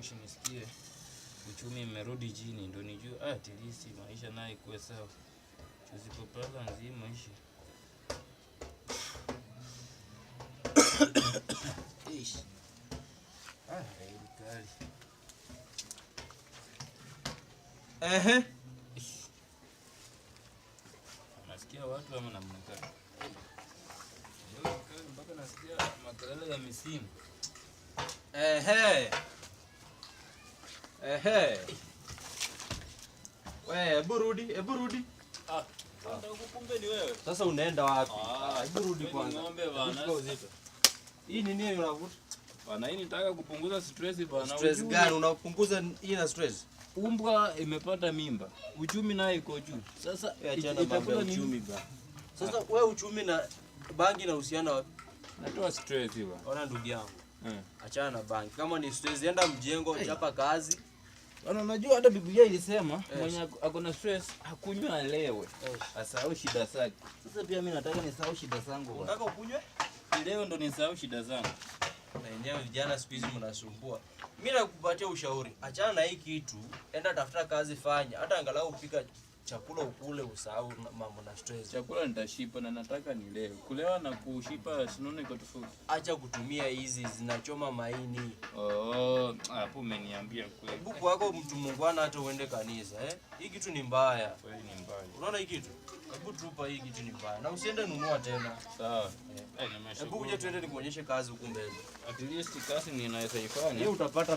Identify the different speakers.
Speaker 1: Push nisikie uchumi imerudi chini ndo nijue at least maisha nayo ikuwe sawa. Tusipo balance hii maisha. Ish. Ah, kali.
Speaker 2: Ehe.
Speaker 1: Nasikia watu ama namna gani? Leo mpaka nasikia makelele ya misimu.
Speaker 2: Ehe. Ehe. We, hebu rudi, hebu rudi.
Speaker 1: Ah, kumbe ni wewe.
Speaker 2: Sasa unaenda wapi?
Speaker 1: Ah,
Speaker 2: Hebu rudi
Speaker 1: wewe ni
Speaker 2: kwanza.
Speaker 1: ng'ombe
Speaker 2: Hebu
Speaker 1: bana.
Speaker 2: chukua uzito. Hii ni nini unavuta?
Speaker 1: Bana, hii nitaka kupunguza stress bana.
Speaker 2: Stress gani unapunguza hii na stress?
Speaker 1: Umbwa imepata mimba, uchumi nayo iko juu. Sasa
Speaker 2: Achana mambo ya
Speaker 1: itakula nini?
Speaker 2: uchumi bana. Sasa we uchumi na bangi na uhusiano wapi?
Speaker 1: Natoa stress bana.
Speaker 2: Ona ndugu yangu.
Speaker 1: Eh.
Speaker 2: Achana na bangi. Kama ni stress, enda mjengo, chapa kazi.
Speaker 1: Bana, unajua hata Biblia ilisema
Speaker 2: Yes.
Speaker 1: mwenye ako na stress akunywa alewe, asahau shida zake. Sasa pia mimi nataka nisahau shida zangu bana.
Speaker 2: Unataka ukunywe?
Speaker 1: Leo ndo nisahau shida zangu.
Speaker 2: Na yenyewe vijana siku hizi mnasumbua. Mimi nakupatia ushauri, achana na hii kitu, enda tafuta kazi, fanya hata angalau upika chakula ukule, usahau mambo na stress.
Speaker 1: Chakula nitashipa na nataka nilewe. Kulewa na kushipa sinaona iko tofauti.
Speaker 2: Acha kutumia hizi zinachoma maini.
Speaker 1: Oh, hapo umeniambia kweli.
Speaker 2: Buku wako mtu mungwana, hata uende kanisa eh? Hii kitu ni mbaya.
Speaker 1: Kweli ni mbaya.
Speaker 2: Unaona hii kitu? Hebu tupa hii kitu ni mbaya, na usiende nunua tena.
Speaker 1: Sawa. Eh,
Speaker 2: Hebu
Speaker 1: nimeshukuru.
Speaker 2: kuja tuende nikuonyeshe kazi huku mbele.
Speaker 1: At least kazi ninaweza ifanya.
Speaker 2: Hiyo utapata.